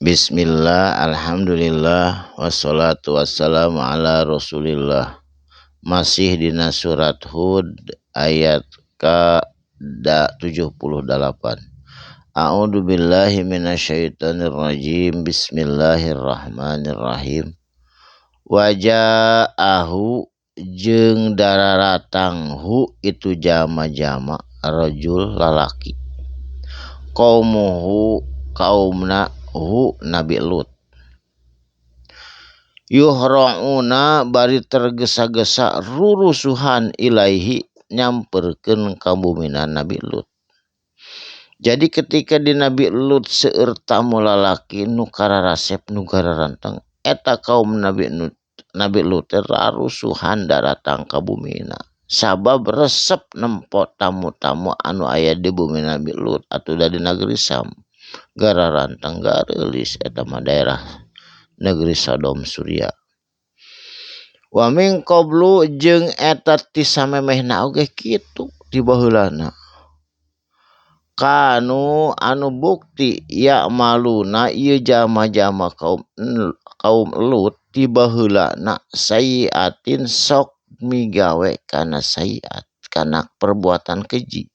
Bismillah, alhamdulillah, wassalatu wassalamu ala rasulillah. Masih dina surat Hud ayat ka-78. A'udzu billahi minasyaitonir rajim. Bismillahirrahmanirrahim. Waja'ahu jeung dararatang hu itu jama-jama rajul lalaki. Qaumuhu kaumna hu Nabi Lut. Yuhra'una bari tergesa-gesa rurusuhan ilaihi nyamperkeun ka bumina Nabi Lut. Jadi ketika di Nabi Lut seueur tamu lalaki nu kararasep nu gararanteng eta kaum Nabi Lut, Nabi Lut teh rarusuhan daratang ka bumina. Sabab resep nempo tamu-tamu anu aya di bumi Nabi Lut atuh da di negeri Sam. Gararanteng gareulis eta mah daerah negeri Sodom Suria. Wa min qablu jeung eta ti samemehna oge kitu ti baheulana. Kanu anu bukti ya maluna ieu jama-jama kaum Lut ti baheulana sayiatin sok migawe kana sayiat kana perbuatan keji.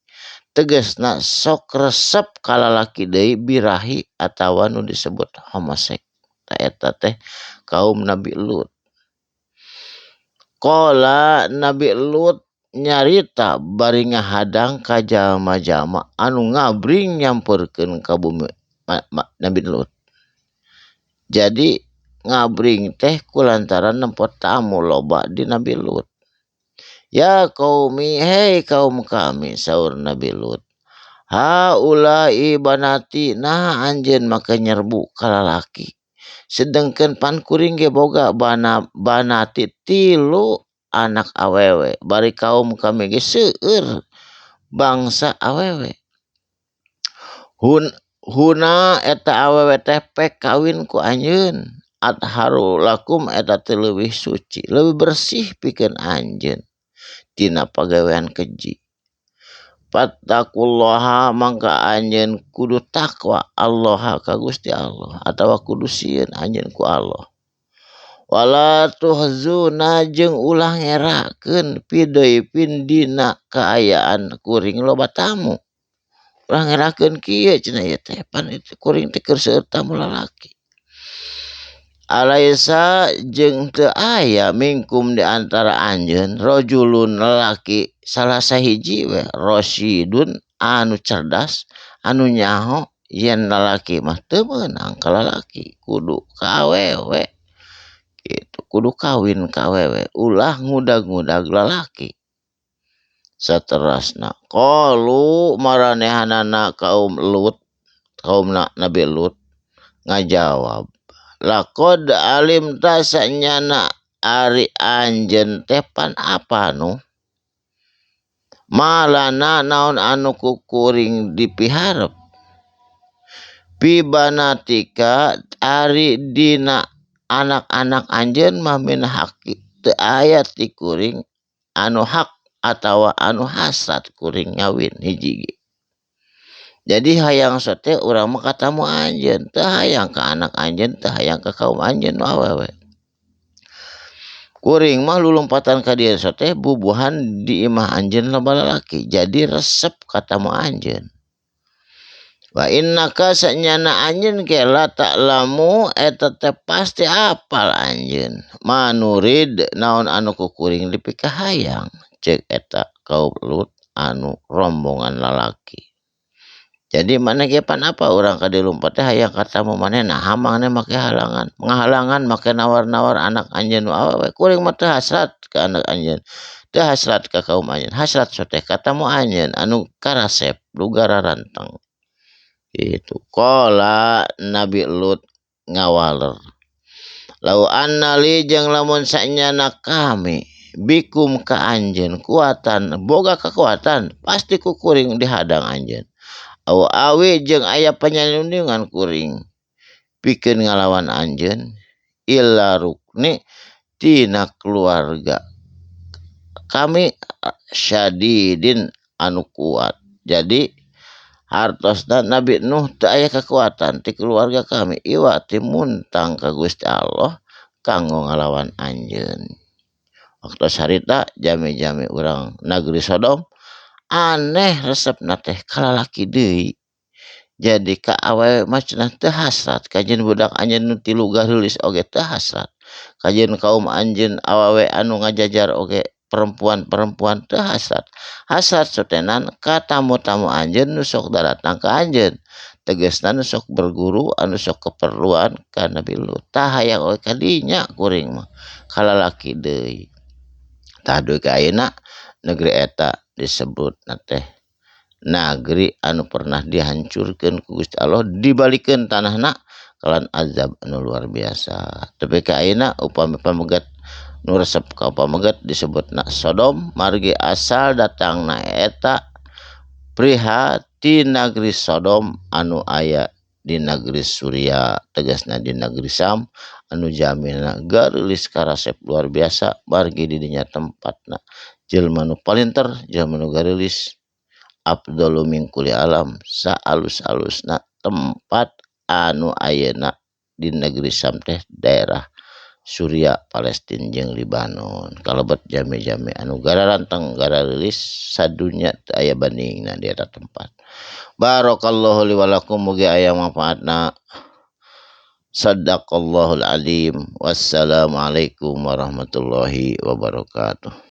Tegasna sok resep kalalaki deui birahi atawa nu disebut homosek. Ta eta teh kaum Nabi Lut. Qala Nabi Lut nyarita bari ngahadang ka jalma-jalma anu ngabring nyamperkeun ka bumi Nabi Lut. Jadi ngabring teh kulantaran nempo tamu loba di Nabi Lut. Ya qaumi, hei kaum kami, saur Nabi Lut. Haula'i banati, nah anjeun make nyerbu ka lalaki. Sedengkeun pan kuring ge boga banati 3 anak awewe, bari kaum kami ge seueur bangsa awewe. Huna eta awewe teh pek kawin ku anjeun. Atharu lakum eta teh leuwih suci, leuwih bersih pikeun anjeun tina pagawean keji. Fattaqullaha mangka anjeun kudu takwa Allah ka Gusti Allah atawa kudu sieun anjeun ku Allah. Wala tuhzuna jeung ulah ngerakeun pideupin dina kaayaan kuring loba tamu. Ulah ngerakeun kieu cenah ieu teh pan itu kuring teh keur seueur tamu lalaki. Alaisa jeung teu aya minkum di antara anjeun rajulun lalaki salah sahiji we rasyidun anu cerdas anu nyaho yen lalaki mah teu meunang ka lalaki kudu ka awewe kitu kudu kawin ka awewe ulah ngudag-ngudag lalaki. Saterasna qalu maranehanana kaum Lut kaum Nabi Lut ngajawab laqad alimta sanyana ari anjeun teh pan apa nu malana naon anu ku kuring dipiharep pibanatika ari dina anak-anak anjeun mah min haqi teu aya ti kuring anu hak atawa anu hasrat kuring ngawin hiji ge. Jadi hayang sote urang mah katamu anjeun, teu hayang ka anak anjeun, teu hayang ka kaum anjeun nu awewe. Kuring mah lulumpatan ka dieu sote bubuhan di imah anjeun loba lalaki, jadi resep katamu anjeun. Wa innaka sanyana anjeun ge la ta'lamu eta teh pasti apal anjeun. Manurid naon anu ku kuring dipikahayang ceuk eta kaum Lut anu rombongan lalaki. Jadi mana ge pan apa urang ka dieu lumpat teh hayang katamu manehna hamangna make halangan, ngahalangan make nawar-nawar anak anjeun nu awewe. Kuring mah teu hasrat ka anak anjeun, teu hasrat ka kaum anjeun, hasrat teh katamu anjeun anu karasep nu gararanteng. Gitu. Qala Nabi Lut ngawaler. Lau annali jeung lamun sanyana kami bikum ka anjeun kuatan boga kekuatan pasti ku kuring dihadang anjeun. Aw awi jeung aya panyalindungan kuring pikeun ngalawan anjeun illa rukni tina keluarga kami syadidin anu kuat. Jadi Hartosna Nabi Nuh teu aya kekuatan ti keluarga kami iwa ti muntang ka Gusti Allah kanggo ngalawan anjeun. Waktu harita jami-jami urang nagri Sodom aneh resepna teh kalalaki deui. Jadi ka awewe mah cenah teu hasrat kajeun budak anjeun nu tilu gareulis oge teu hasrat. Kajeun kaum anjeun awewe anu ngajajar oge perempuan-perempuan teu hasrat. Hasrat sotenan ka tamu-tamu anjeun nu sok daratang ka anjeun. Tegasna nu sok berguru anu sok keperluan ka Nabi Lut. Tah hayang oge ka dinya kuring mah kalalaki deui. Tah dugi ka ayeuna negeri eta disebutna teh nagri anu pernah dihancurkeun ku Gusti Allah dibalikeun tanahna kalan azab anu luar biasa. Tapi ka ayeuna upami pamegat nu resep ka pamegat disebutna Sodom margi asal datangna eta priha ti nagri Sodom anu aya di nagri Suria tegasna di nagri Sam anu jamina gareulis karasep luar biasa margi di dinya tempatna jelema nu palinter jelema nu gareulis afdalu min kulli alam saalus-alusna tempat anu ayeuna di negeri Sam teh daerah Suria, Palestina jeung Libanon. Kalebet jami-jami anu gararanteng garareulis sadunya teu aya bandingna di eta tempat. Barakallahu li wa lakum mugi aya manfaatna. Sadaqallahul azim. Wassalamualaikum warahmatullahi wabarakatuh.